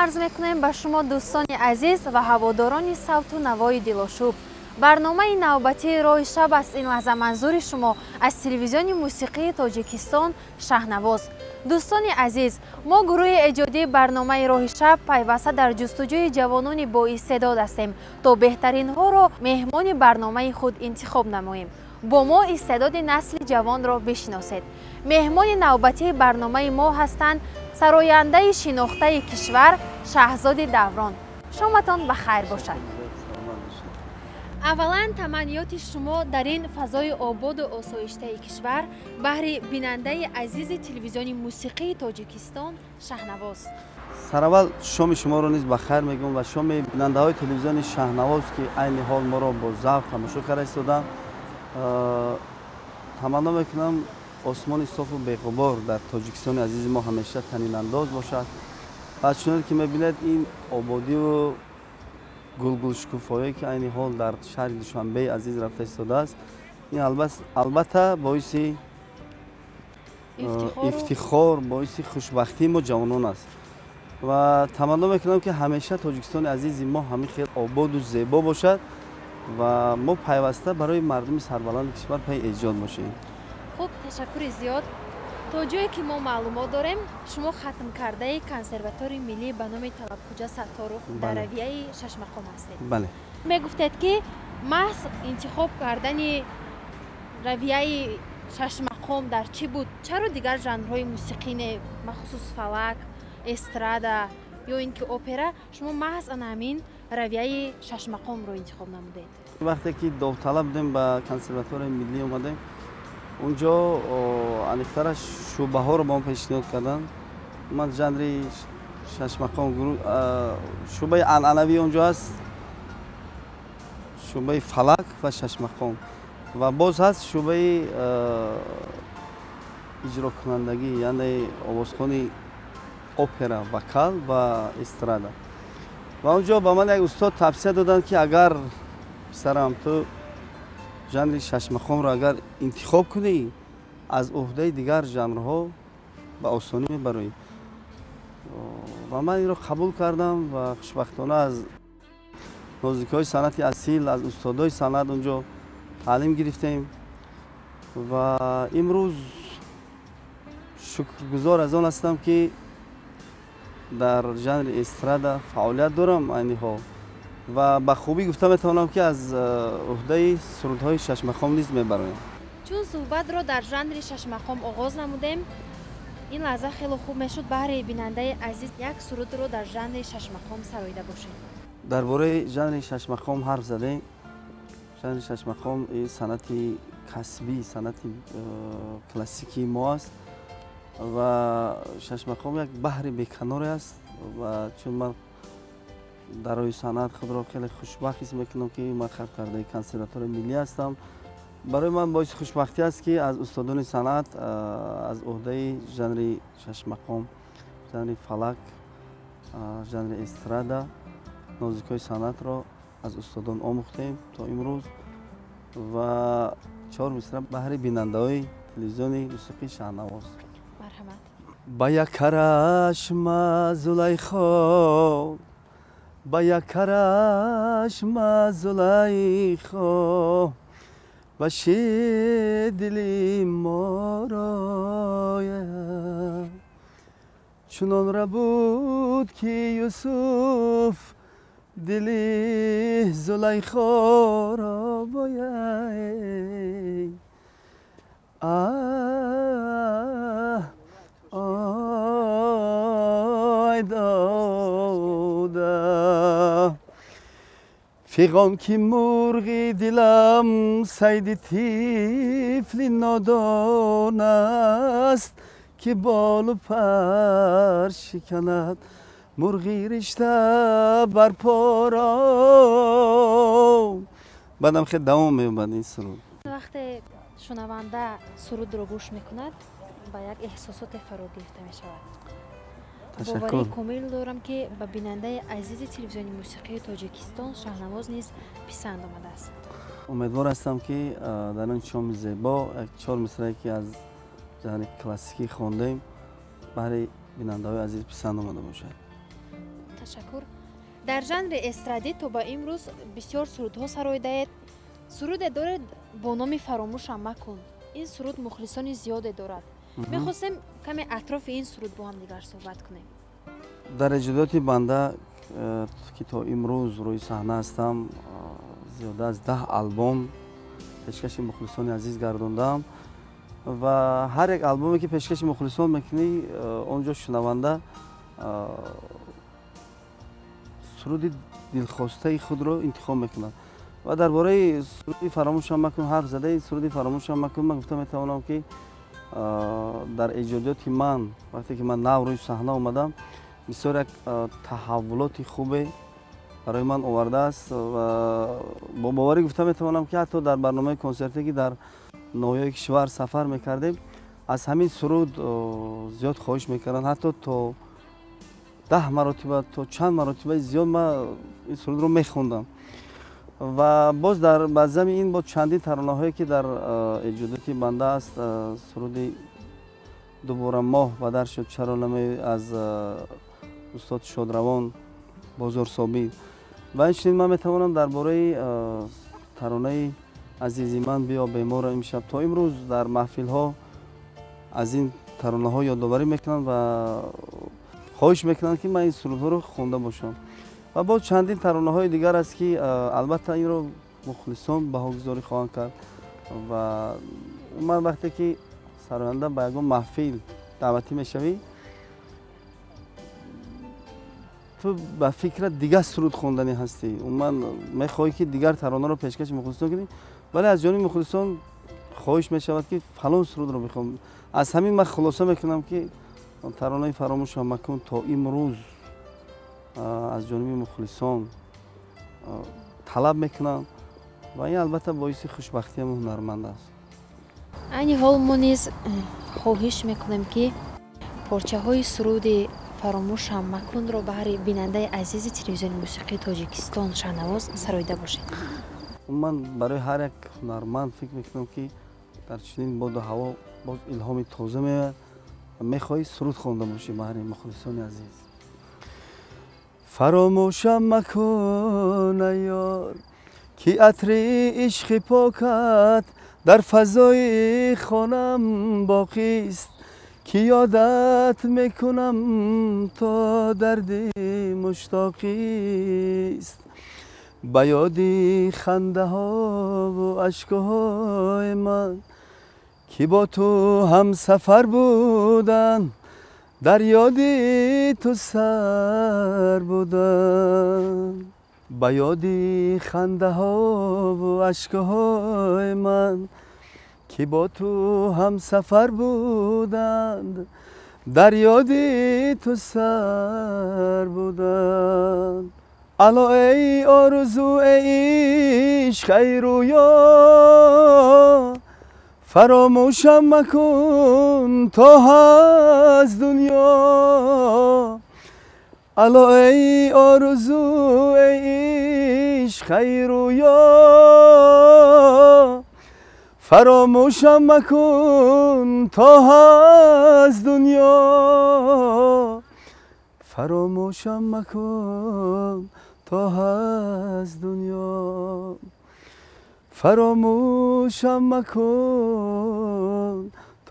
Арз мекунем ба шумо, дӯстони азиз ва ҳаводорони савту навои дилошуб. Барномаи навбатии «Роҳи шаб» аст ин лаҳза манзури шумо аз телевизиони мусиқии Тоҷикистон «Шаҳнавоз». Дӯстони азиз, мо, гурӯҳи эҷодии барномаи «Роҳи шаб», пайваста дар ҷустуҷӯи ҷавонони боистеъдод ҳастем, то беҳтаринҳоро меҳмони барномаи худ интихоб намоем. Бо мо истеъдоди насли ҷавонро бишиносед. Меҳмони навбатии барномаи мо ҳастанд сарояндаи шинохтаи кишвар Шаҳзоди Даврон. Шоматон ба хайр бошад. Аввалан, таманниёти шумо дар ин фазои ободу осоиштаи кишвар баҳри бинандаи азизи телевизиони мусиқии Тоҷикистон «Шаҳнавоз». Сараввал шоми шуморо низ ба хайр мегӯям ва шоми бинандаҳои телевизиони «Шаҳнавоз», ки айни ҳол моро бо завқ тамошо карда истоданд. Таманно мекунам, осмони софу беғубор дар Тоҷикистони азизи мо ҳамеша танинандоз бошад ва чуноне ки мебинед, ин ободиву гулгулшукуфоие, ки айни ҳол дар шаҳри Душанбеи азиз рафта истодааст, ин албатта боиси ифтихор, боиси хушбахтии мо ҷавонон аст. Ва таманно мекунам, ки ҳамеша Тоҷикистони азизи мо ҳамин хел ободу зебо бошад ва мо пайваста барои мардуми сарбаланди кишвар пайи эҷод бошем. Хуб, ташаккури зиёд. То ҷое ки мо маълумот дорем, шумо хатмкардаи консерватории миллӣ ба номи Талабхуҷа Сатторов дар равияи шашмақом ҳастед. Бале. Мегуфтед, ки маҳз интихоб кардани равияи шашмақом дар чӣ буд? Чаро дигар жанрҳои мусиқӣ не, махсус фалак, эстрада ё ин ки опера? Шумо маҳз ана ҳамин равияи шашмақомро интихоб намудед? Вақте ки довталаб будем, ба консерваторияи миллӣ омадем, унҷо аниқтараш шӯъбаҳоро ба мо пешниҳод карданд. Ман жанри шашмақом, шӯъбаи анъанавии онҷо ҳаст, шӯъбаи фалак ва шашмақом, ва боз ҳаст шӯъбаи иҷрокунандагӣ, яъне овозхони опера, вокал ва эстрада. Ва он ҷо ба ман як устод тавсия доданд, ки агар, писарам, ту жанри шашмақомро агар интихоб кунӣ, аз уҳдаи дигар жанрҳо ба осонӣ мебароӣ. Ва ман инро қабул кардам ва хушбахтона аз нозикиҳои санъати асил, аз устодои санъат он ҷо таълим гирифтем ва имрӯз шукргузор аз он ҳастам, ки дар жанри эстрада фаъолият дорам айни ҳол ва ба хубӣ гуфта метавонам, ки аз уҳдаи сурудҳои шашмақом низ мебароям. Чун суҳбатро дар жанри шашмақом оғоз намудем, ин лаҳза хело хуб мешуд, баҳри бинандаи азиз як сурудро дар жанри шашмақом сароида бошед. Дар бораи жанри шашмақом ҳарф задем. Жанри шашмақом санъати касбӣ, санъати классикии мо аст ва шашмақом як баҳри беканоре аст. Ва чун ман дар роҳи санъат худро хеле хушбахт ҳис мекунам, ки ман хатмкардаи консерваторияи миллӣ ҳастам, барои ман боиси хушбахтӣ аст, ки аз устодони санъат аз уҳдаи жанри шашмақом, жанри фалак, жанри эстрада нозикиҳои санъатро аз устодон омӯхтем то имрӯз. Ва чор мисра баҳри бинандаҳои телевизиони мусиқии «Шаҳнавоз». Марҳамат. Ба як карашма, Зулайхо, ба як карашма, Зулайхо, баши дили мороя. Чунон рабуд, ки Юсуф дили Зулайхоро бояй. Аҳ, ой дода, фиғон, ки мурғи дилам сайди тифли нодон аст, ки болу пар шиканад мурғи ришта бар поро. Баъдам хел давом меёбад ин суруд. Вақте шунаванда сурудро гӯш мекунад, ба як эҳсосоте фаро гирифта мешавад. Боварии комил дорам, ки ба бинандаи азизи телевизиони мусиқии Тоҷикистон «Шаҳнавоз» низ писанд омадааст. Умедвор ҳастам, ки дар ин шоми зебо як чор мисрае, ки аз жанри классикӣ хондем, баҳри бинандаҳои азиз писанд омада бошад. Ташаккур. Дар жанри эстрадӣ то ба имрӯз бисёр сурудҳо сароидаед. Суруде доред бо номи «Фаромӯшам макун». Ин суруд мухлисони зиёде дорад. Мехостем каме атрофи ин суруд бо ҳамдигар суҳбат кунем. Дар эҷодиёти банда, ки то имрӯз рӯи саҳна ҳастам, зиёда аз 10 албом пешкаши мухлисони азиз гардондаам ва ҳар як албоме ки пешкаши мухлисон мекунӣ, он ҷо шунаванда суруди дилхостаи худро интихоб мекунад. Ва дар бораи суруди «Фаромӯшам макун» ҳарф задаи, суруди «Фаромӯшам макун» ман гуфта метавонам, ки дар эҷодиёти ман, вақте ки ман нав рӯи саҳна омадам, бисёр як таҳаввулоти хубе барои ман овардааст ва бо боварӣ гуфта метавонам, ки ҳатто дар барномаи консерте, ки дар ноҳияи кишвар сафар мекардем, аз ҳамин суруд зиёд хоҳиш мекарданд. Ҳатто то 10 маротиба, то чанд маротибаи зиёд ман ин сурудро мехондам. Ва боз дар баъзами ин бо чандин таронаҳое, ки дар эҷодиёти банда аст, суруди «Дубора моҳ бадар шуд чаро намеоӣ» аз устод Шодравон Бозорсобӣ ва инчунин ман метавонам дар бораи таронаи «Азизи ман биё бемора имшаб», то имрӯз дар маҳфилҳо аз ин таронаҳо ёдоварӣ мекунанд ва хоҳиш мекунанд, ки ман ин сурудҳоро хонда бошам. Ва боз чандин таронаҳои дигар аст, ки албатта инро мухлисон баҳогузорӣ хоҳанд кард. Ва ман вақте ки сароянда ба ягон маҳфил даъватӣ мешавӣ, ту ба фикрат дигар суруд хонданӣ ҳастӣ, умуман мехоҳӣ, ки дигар таронаро пешкаши мухлисон кунӣ, вале аз ҷониби мухлисон хоҳиш мешавад, ки фалон сурудро бихон. Аз ҳамин ман хулоса мекунам, ки таронаи «Фаромӯшам макун» то имрӯз аз ҷониби мухлисон талаб мекунанд ва ин албатта боиси хушбахтии ҳунарманд аст. Айни ҳол мо низ хоҳиш мекунем, ки порчаҳои суруди «Фаромӯшам макунро» баҳри бинандаи азизи телевизиони мусиқии Тоҷикистон Шаҳнавоз сароида бошед. Ман барои ҳар як ҳунарманд фикр мекунам, ки дар чунин боду ҳаво боз илҳоми тоза меояд ва мехоҳӣ суруд хонда бошӣ баҳри мухлисони азиз. Фаромӯшам макун, эй ёр, ки атри ишқи покат дар фазои хонам боқист, ки ёдат мекунам то дарди муштоқист. Ба ёди хандаҳову ашкҳои ман, ки бо ту ҳамсафар буданд, дар ёди ту сар буданд. Ба ёди хандаҳову ашкҳои ман, ки бо ту ҳамсафар буданд, дар ёди ту сар буданд. Ало, эй орзу, эй ишқ, эй рӯё, фаромӯшам макун то ҳаст дунё. Ало, эй орзу, эй ишқ, эй рӯё, фаромӯшам макун то ҳаст дунё. Фаромӯшам макун то ҳаст дунё. Фаромӯшам макун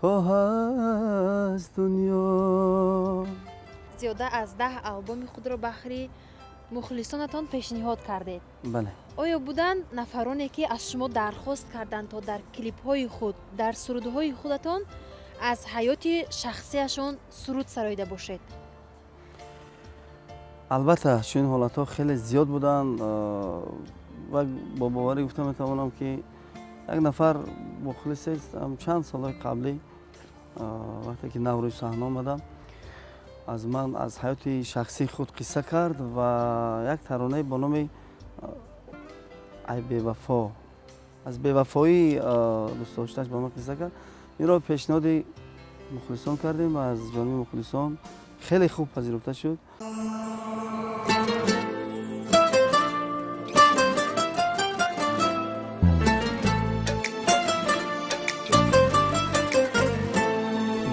то ҳаст дунё. Зиёда аз 10 албоми худро баҳри мухлисонатон пешниҳод кардед. Бале. Оё буданд нафароне, ки аз шумо дархост карданд, то дар клипҳои худ, дар сурудҳои худатон аз ҳаёти шахсияшон суруд сароида бошед? Албатта, чунин ҳолатҳо хеле зиёд буданд ва бо боварӣ гуфта метавонам, ки як нафар мухлисест, чанд солҳои қаблӣ, вақте ки нав рӯи саҳна омадам, аз ман аз ҳаёти шахсии худ қисса кард ва як таронае бо номи «Ай бевафо», аз бевафоии дӯстдоштааш ба ман қисса кард. Инро пешниҳоди мухлисон кардем ва аз ҷониби мухлисон хеле хуб пазируфта шуд.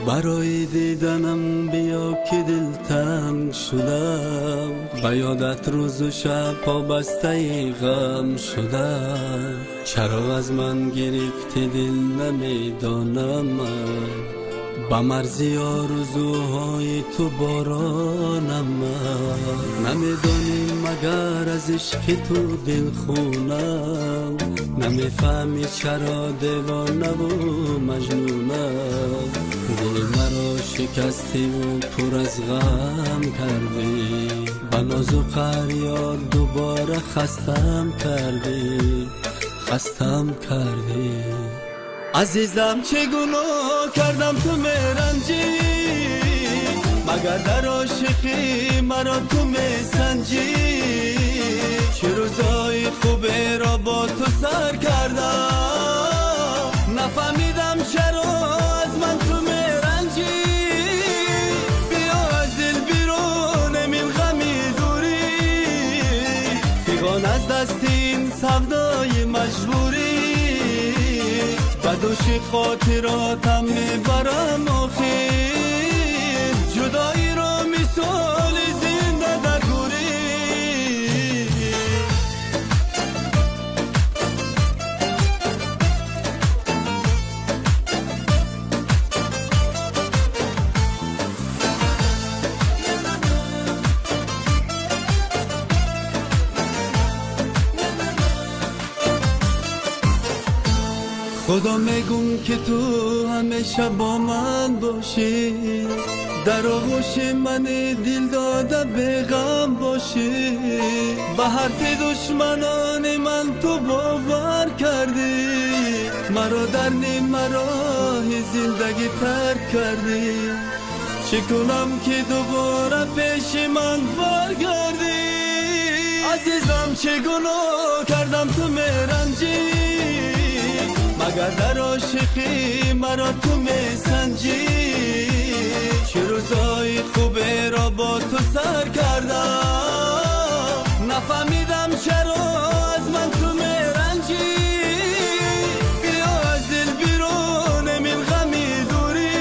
Барои диданам биё, ки дилтанг шудам, Ба ёдат рӯзу шаб побастаи ғам шудам. Чаро аз ман гирифти дил намедонам ман. Ба марзи орзуҳои ту боронам ман. Намедонӣ магар аз ишқи ту дилхунам. Намефаҳмӣ чаро девонаву маҷнунам. Дили маро шикастиву пур аз ғам кардӣ. Ба нозу фарёд дубора хастам кардӣ, хастам кардӣ. Азизам чӣ гуноҳ кардам ту меранҷӣ, магар дар ошиқӣ маро ту месанҷӣ. Чӣ рӯзҳои хуберо бо ту сар кардам, нафаҳмидам чаро аз ман ту меранҷӣ. Биё аз дил берунем ин ғами дурӣ, фиғон аз дасти ин савдои маҷбурӣ. Ба дӯши хотиротам мебарам охир, ҷудоиро мисоли зинда дар гӯрӣ. Худо мегум ки ту ҳамеша бо ман бошӣ, дар оғӯши ман дил дода беғам бошӣ. Ба ҳарфи душманони ман ту бовар кардӣ, маро дар нимароҳи зиндагӣ тарк кардӣ. Чӣ кунам ки дубора пеши ман баргардӣ? Азизам чӣ гуноҳ кардам ту меранҷӣ, магар дар ошиқӣ маро ту месанҷӣ. Чӣ рӯзҳои хуберо бо ту сар кардам, нафаҳмидам чаро аз ман ту меранҷӣ. Биё аз дил берунем ин ғами дурӣ,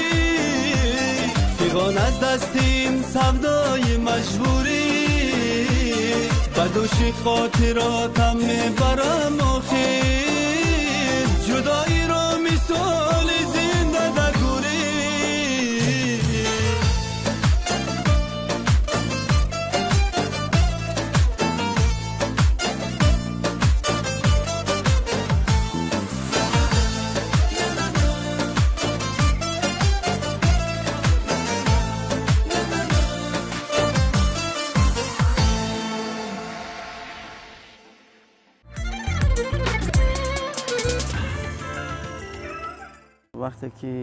фиғон аз дасти ин савдои маҷбурӣ. Ба дӯши хотиротам мебарам охир, ҷудоиро мисоли зинда дар гӯрӣ. Вақте ки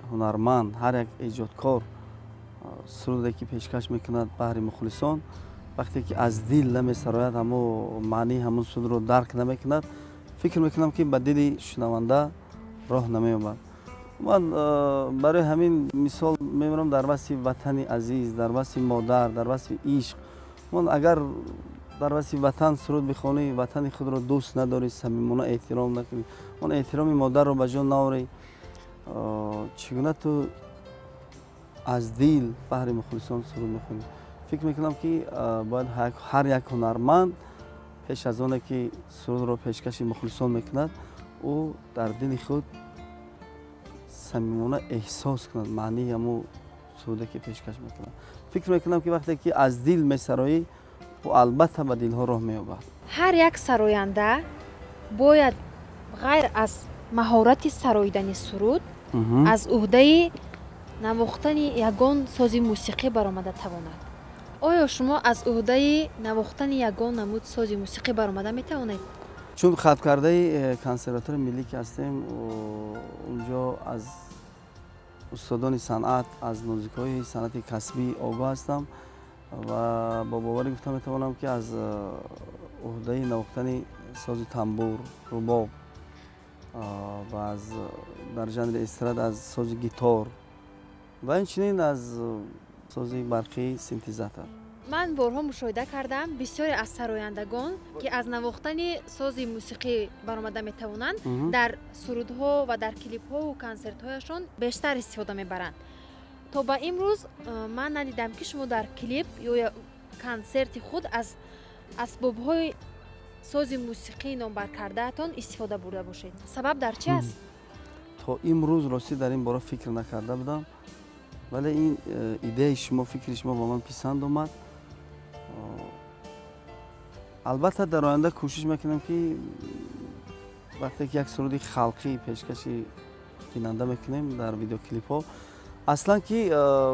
ҳунарманд, ҳар як эҷодкор суруде ки пешкаш мекунад баҳри мухлисон, вақте ки аз дил намесарояд, ҳамо маънии ҳамон сурудро дарк намекунад, фикр мекунам ки ба дили шунаванда роҳ намеёбад. Ман барои ҳамин мисол мебарам дар васфи ватани азиз, дар васфи модар, дар васфи ишқ. Ман агар дар васфи ватан суруд бихонӣ, ватани худро дӯст надорӣ, самимона эҳтиром накунӣ, он эҳтироми модарро ба ҷон наорӣ, чӣ гуна ту аз дил баҳри мухлисон суруд мехонӣ? Фикр мекунам ки бояд ҳар як ҳунарманд пеш аз оне ки сурудро пешкаши мухлисон мекунад, ӯ дар дили худ самимона эҳсос кунад маънии ҳамон суруде ки пешкаш мекунад. Фикр мекунам ки вақте ки аз дил месароӣ, ӯ албатта ба дилҳо роҳ меёбад. Ҳар як сароянда бояд ғайр аз маҳорати сароидани суруд аз уҳдаи навохтани ягон сози мусиқӣ баромада тавонад. Оё шумо аз уҳдаи навохтани ягон намуд сози мусиқӣ баромада метавонед? Чун хаткардаи консерваторияи миллӣ ки ҳастем, унҷо аз устодони санъат, аз нозикҳои санъати касбӣ огоҳ ҳастам ва бо боварӣ гуфта метавонам ки аз уҳдаи навохтани сози тамбур, рубоб ва аз дар жанри эстрада аз сози гитор ва инчунин аз сози барқии синтезатор. Ман борҳо мушоҳида кардам, бисёре аз сарояндагон ки аз навохтани сози мусиқӣ баромада метавонанд, дар сурудҳо ва дар клипҳову консертҳояшон бештар истифода мебаранд. То ба имрӯз ман надидам ки шумо дар клип ё консерти худ аз асбобҳои сози мусиқии номбаркардаатон истифода бурда бошед. Сабаб дар чи аст? То имрӯз ростӣ дар ин бора фикр накарда будам, вале ин идеяи шумо, фикри шумо ба ман писанд омад. Албатта дар оянда кӯшиш мекунам, ки вақте ки як суруди халқӣ пешкаши бинанда мекунем дар видеоклипҳо, аслан ки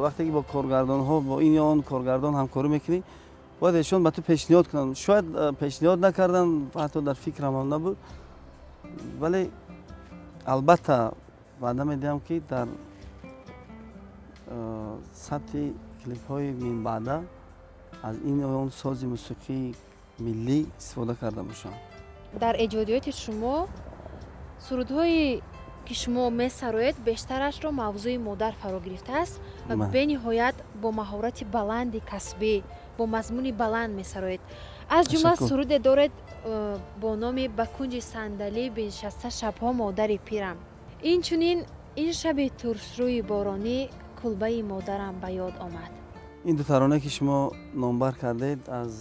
вақте ки бо коргардонҳо, бо ин ё он коргардон ҳамкорӣ мекунӣ, бояд эшон ба ту пешниҳод кунанд. Шояд пешниҳод накарданд, ҳатто дар фикрам ҳам набуд, вале албатта ваъда медиҳам, ки дар сабти клипҳои минбаъда аз ин ё он сози мусиқии миллӣ истифода карда бошам. Дар эҷодиёти шумо сурудҳое ки шумо месароед, бештарашро мавзӯи модар фаро гирифтааст ва бениҳоят бо маҳорати баланди касбӣ, бо мазмуни баланд месароед. Аз ҷумла суруде доред бо номи «Ба кунҷи сандалӣ биншаста шабҳо модари пирам». Инчунин ин шаби туршрӯи боронӣ кулбаи модарам ба ёд омад. Ин ду таронае ки шумо номбар кардед, аз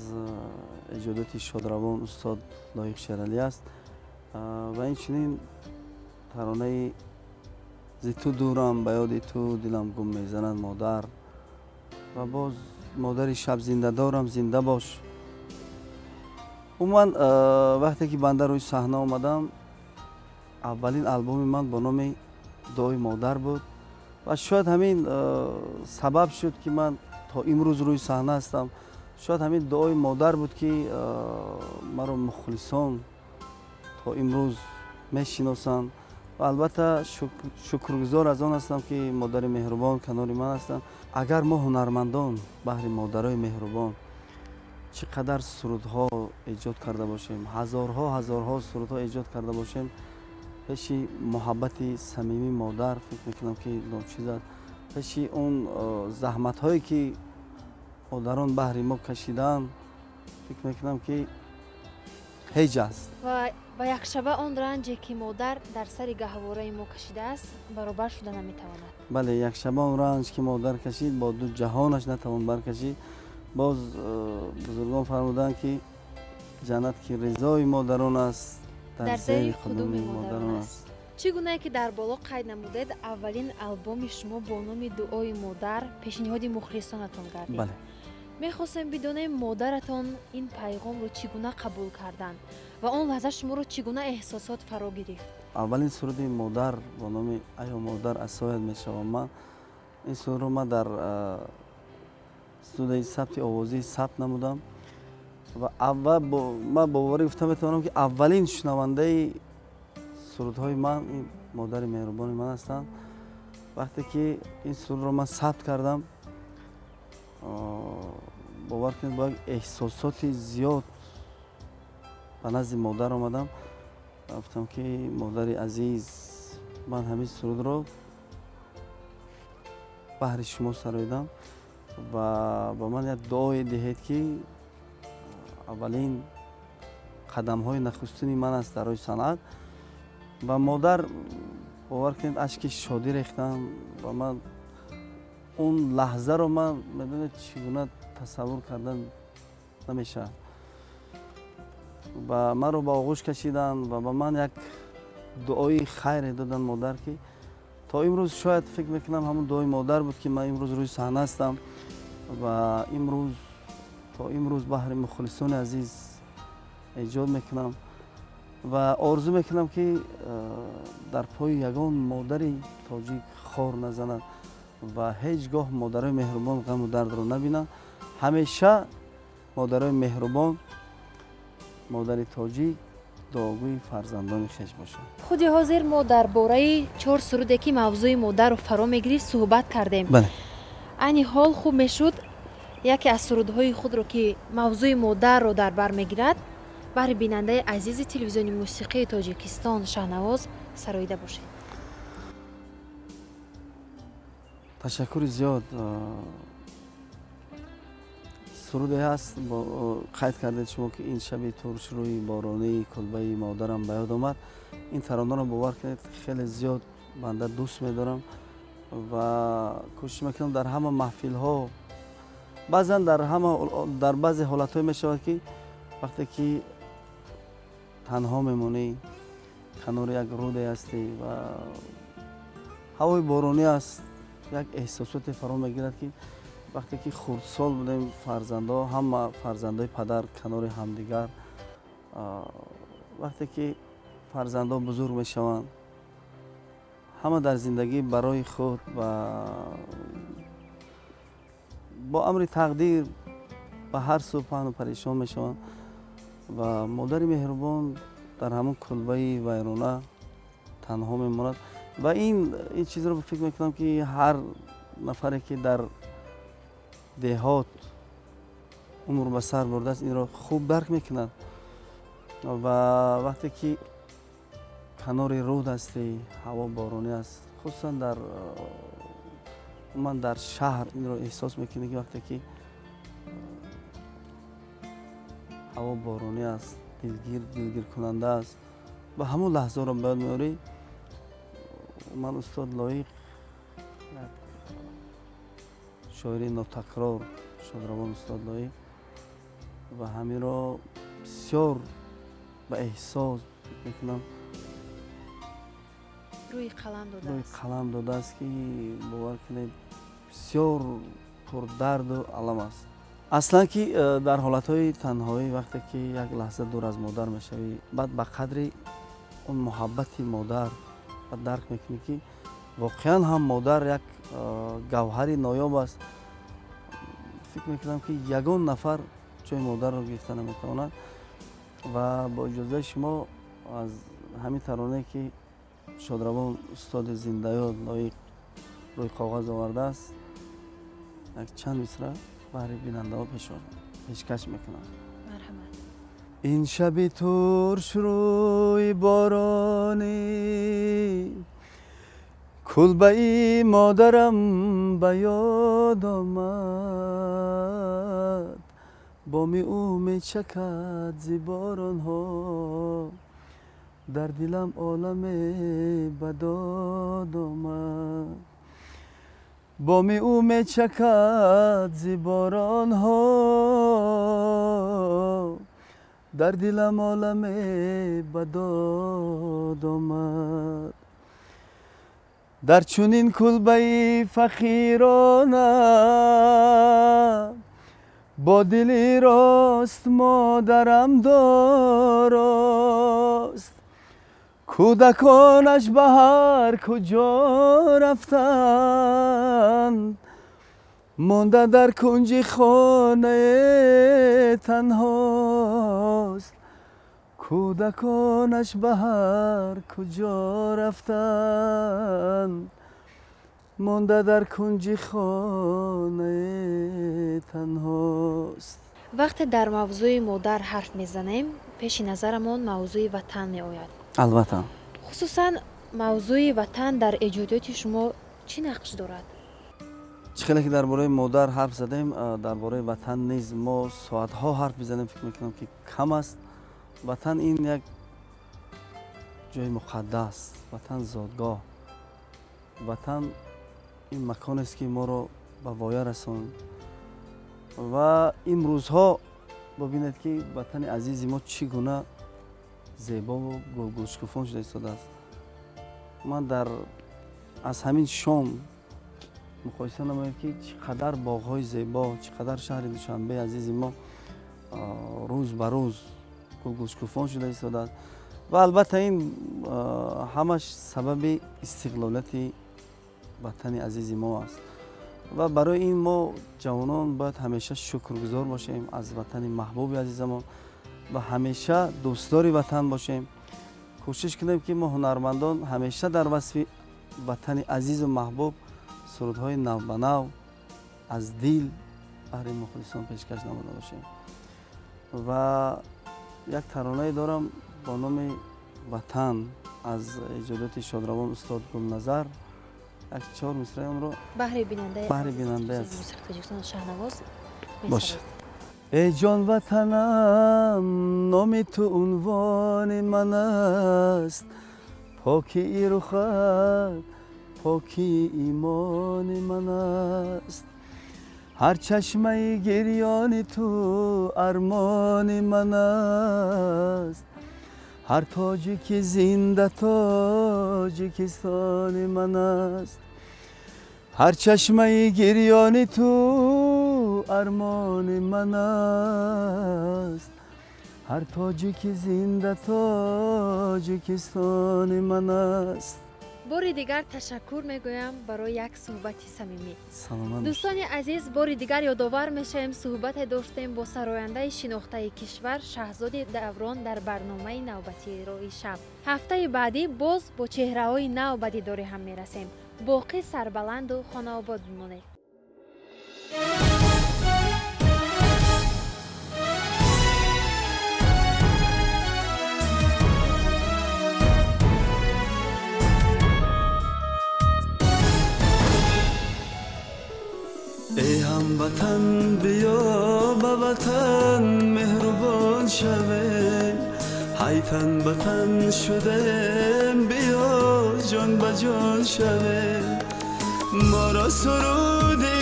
эҷодоти шодравон устод Лоиқ Шералӣ аст ва инчунин таронаи «Зи ту дурам, ба ёди ту дилам гум мезанад модар» ва боз «Модари шаб зиндадорам, зинда бош». Умуман, вақте ки банда рӯи саҳна омадам, аввалин албоми ман бо номи «Дуои модар» буд ва шояд ҳамин сабаб шуд, ки ман то имрӯз рӯи саҳна ҳастам. Шояд ҳамин дуои модар буд, ки маро мухлисон то имрӯз мешиносанд ва албатта шукргузор аз он ҳастам, ки модари меҳрубон канори ман ҳастанд. Агар мо ҳунармандон баҳри модарои меҳрубон чӣ қадар сурудҳо эҷод карда бошем, ҳазорҳо ҳазорҳо сурудҳо эҷод карда бошем, пеши муҳаббати самимии модар фикр мекунам, ки ночиз аст. Пеши он заҳматҳое ки модарон баҳри мо кашидаанд, фикр мекунам, ки ҳеҷ аст. Ва якшаба он ранҷе ки модар дар сари гаҳвораи мо кашидааст, баробар шуда наметавонад. Бале, якшаба он ранҷ ки модар кашид, бо ду ҷаҳонаш натавон баркашид. Боз бузургон фармуданд, ки ҷаннат ки ризои модарон аст, дар зери қудуми модарон аст. Чӣ гунае ки дар боло қайд намудед, аввалин албоми шумо бо номи «Дуои модар» пешниҳоди мухлисонатон гардид. Бале. Мехостем бидонем, модаратон ин пайғомро чӣ гуна қабул карданд ва он лаҳза шуморо чӣ гуна эҳсосот фаро гирифт? Аввалин суруди модар бо номи «Аё модар, асоят мешавам ман», ин сурудро ман дар студияи сабти овозӣ сабт намудам ва ман боварӣ гуфта метавонам, ки аввалин шунавандаи сурудҳои ман ин модари меҳрубони ман ҳастанд. Вақте ки ин сурудро ман сабт кардам, бовар кунед, бо як эҳсосоти зиёд ба назди модар омадам. Гуфтам, ки модари азиз, ман ҳамин сурудро баҳри шумо сароидам ва ба ман як дуое диҳед, ки аввалин қадамҳои нахустини ман аст дар роҳи санъат. Ва модар, бовар кунед, ашки шодӣ рехтам ва ман он лаҳзаро ман, медонед, чӣ гуна тасаввур кардан намешавад. Ва маро ба оғӯш кашиданд ва ба ман як дуои хайре доданд модар, ки то имрӯз шояд фикр мекунам, ҳамон дуои модар буд, ки ман имрӯз рӯи саҳна ҳастам ва имрӯз то имрӯз баҳри мухлисони азиз эҷод мекунам ва орзу мекунам, ки дар пои ягон модари тоҷик хор назанад ва ҳеҷ гоҳ модарои меҳрубон ғаму дардро набинанд. Ҳамеша модарои меҳрубон, модари тоҷик дуогӯи фарзандони хеш бошад. Худи ҳозир мо дар бораи чор суруде, ки мавзӯи модарро фаро мегирифт, суҳбат кардем. Айни ҳол хуб мешуд яке аз сурудҳои худро, ки мавзӯи модарро дар бар мегирад, баҳри бинандаи азизи телевизиони мусиқии Тоҷикистон Шаҳнавоз сароида бошед. Ташаккури зиёд. Суруде ҳаст, қайд кардед шумо, ки ин шаби туршрӯи боронии кулбаи модарам ба ёд омад. Ин таронаро, бовар кунед, хеле зиёд банда дӯст медорам ва кӯшиш мекунам дар ҳама маҳфилҳо Баъзан дар баъзе ҳолатҳое мешавад, ки вақте ки танҳо мемонӣ, канори як руде ҳастӣ ва ҳавои боронӣ аст, як эҳсосоте фаро мегирад, ки вақте ки хурдсол будем, фарзандҳо, ҳама фарзандои падар канори ҳамдигар, вақте ки фарзандҳо бузург мешаванд, ҳама дар зиндагӣ барои худ ва бо амри тақдир ба ҳар сӯ паҳну парешон мешаванд ва модари меҳрубон дар ҳамон кулбаи вайрона танҳо мемонад. Ва ин чизро фикр мекунам, ки ҳар нафаре ки дар деҳот умр ба сар бурдааст, инро хуб дарк мекунад. Ва вақте ки канори руд ҳастӣ, ҳаво боронӣ аст, хусусан ман дар шаҳр инро эҳсос мекунӣ, ки вақте ки ҳаво боронӣ аст, дилгиркунанда аст ва ҳамон лаҳзаро ба ёд меорӣ. Ман устод Лоиқ, шоири нотакрор, шодравон устод Лоиқ, ва ҳаминро бисёр ба эҳсос мекунам, рӯи қалам додааст, ки бовар кунед, бисёр пурдарду алам аст. Аслан ки дар ҳолатҳои танҳоӣ, вақте ки як лаҳза дур аз модар мешавӣ, баъд ба қадри он муҳаббати модар дарк мекунӣ, ки воқеан ҳам модар як гавҳари ноёб аст. Фикр мекунам, ки ягон нафар ҷои модарро гирифта наметавонад. Ва бо иҷозаи шумо аз ҳамин таронае, ки шодравон устоди зиндаёд Лоиқ рӯи коғаз овардааст, як чанд мисра баҳри бинандаҳо пешкаш мекунам. Марҳамат. Ин шаби туршрӯи боронӣ, кулбаи модарам ба ёд омад, боми ӯ мечакад зи боронҳо, дар дилам оламе ба дод омад, боми ӯ мечакад зи боронҳо, дар дилам оламе ба дод омад. Дар чунин кулбаи фақирона, бо дили рост модарам дорост, кӯдаконаш ба ҳар куҷо рафтанд, монда дар кунҷи хонае танҳост, кӯдаконаш ба ҳар куҷо рафтанд, монда дар кунҷи хонае танҳост. Вақте дар мавзӯи модар ҳарф мезанем, пеши назарамон мавзӯи ватан меояд. Албатта. Хусусан мавзӯи ватан дар эҷодиёти шумо чӣ нақш дорад? Чӣ хеле ки дар бораи модар ҳарф задем, дар бораи ватан низ мо соатҳо ҳарф бизанем, фикр мекунам, ки кам аст. Ватан ин як ҷои муқаддас, ватан зодгоҳ, ватан ин маконест, ки моро ба воя расонд. Ва имрӯзҳо бибинед, ки ватани азизи мо чӣ гуна зебову гулгулшукуфон шуда истодааст. Ман аз ҳамин шом муқоиса намоем, ки чӣ қадар боғҳои зебо, чӣ қадар шаҳри Душанбеи азизи мо рӯз ба рӯз гулгулшукуфон шуда истодааст. Ва албатта ин ҳамаш сабаби истиқлолияти ватани азизи мо аст. Ва барои ин мо ҷавонон бояд ҳамеша шукргузор бошем аз ватани маҳбуби азизамон ва ҳамеша дӯстдори ватан бошем. Кӯшиш кунем, ки мо ҳунармандон ҳамеша дар васфи ватани азизу маҳбуб сурудҳои навбанав аз дил баҳри мухлисон пешкаш намуда бошем. Ва як таронае дорам бо номи Ватан аз эҷодиёти шодравон устод Гулназар. Як чор мисраи онро баҳри бинандаи мусиқии Тоҷикистон Шаҳнавоз бошад. Эй ҷон ватанам, номи ту унвони ман аст, покии рухат, покии имони ман аст. Ҳар чашмаи гирёни ту армони ман аст. Ҳар тоҷики зинда Тоҷикистони ман аст. Ҳар чашмаи гирёни ту армони ман аст. Ҳар тоҷики зинда Тоҷикистони ман аст. Бори дигар ташаккур мегӯям барои як суҳбати самимӣ. Дӯстони азиз, бори дигар ёдовар мешавем, суҳбате доштем бо сарояндаи шинохтаи кишвар Шаҳзоди Даврон дар барномаи навбатии Роҳи шаб. Ҳафтаи баъдӣ боз бо чеҳраҳои нав ба дидори ҳам мерасем. Боқӣ сарбаланду хонаобод бимонед. Эй ҳамватан, биё ба ватан меҳрубон шавем. Ҳай тан ба тан шудем, биё ҷон ба ҷон шавем. Моро суруди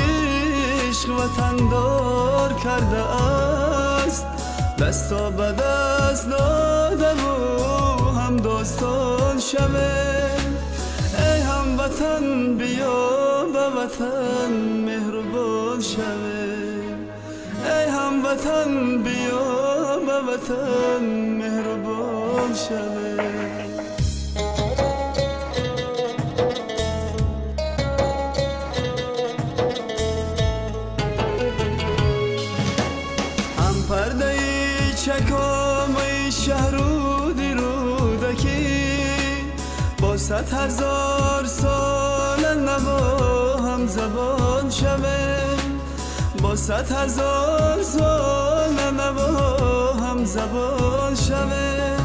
ишқ ватандор кардааст. Дасто ба даст додаву ҳамдостон шавем. Эй ҳамватан, биё ба ватан меҳрубон шавем. Эй ҳамватан, биё ба ватан меҳрубон шавем. Ҳам пардаи чакомаи шаҳруди Рӯдакӣ бо 100,000 сола наво ҳамзабон шавем. Бо 100,000 сола наво ҳамзабон шавем.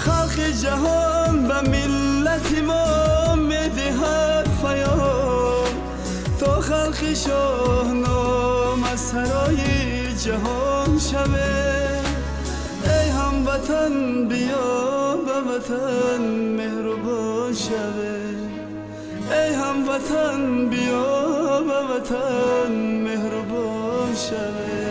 Халқи ҷаҳон ба миллати мо медиҳад паём, то халқи шоҳном аз сарои ҷаҳон шавем. Эй ҳамватан, биё ба ватан меҳрубон шавем. Эй ҳамватан, биё ба ватан меҳрубон шавем.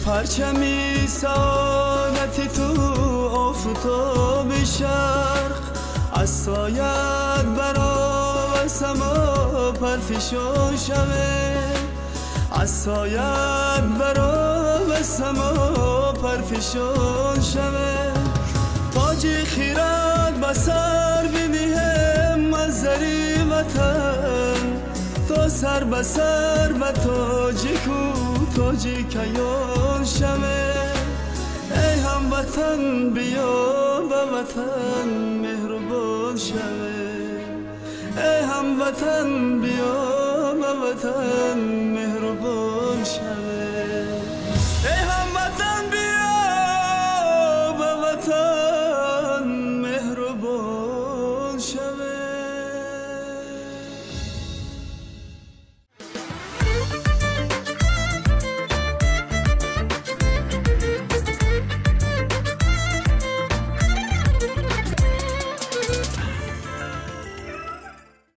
Парчами саодати ту офтоби шарқ, аз соят баро само парфишон шавем. Аз соят баро само парфишон шавем. Тоҷи хирад ба сар бинеҳем аз зари ватан, то сар ба сар ба тоҷику тоҷикаён шавем. Эй ҳамватан, биё ба ватан меҳрубон шавем. Эй ҳамватан, биё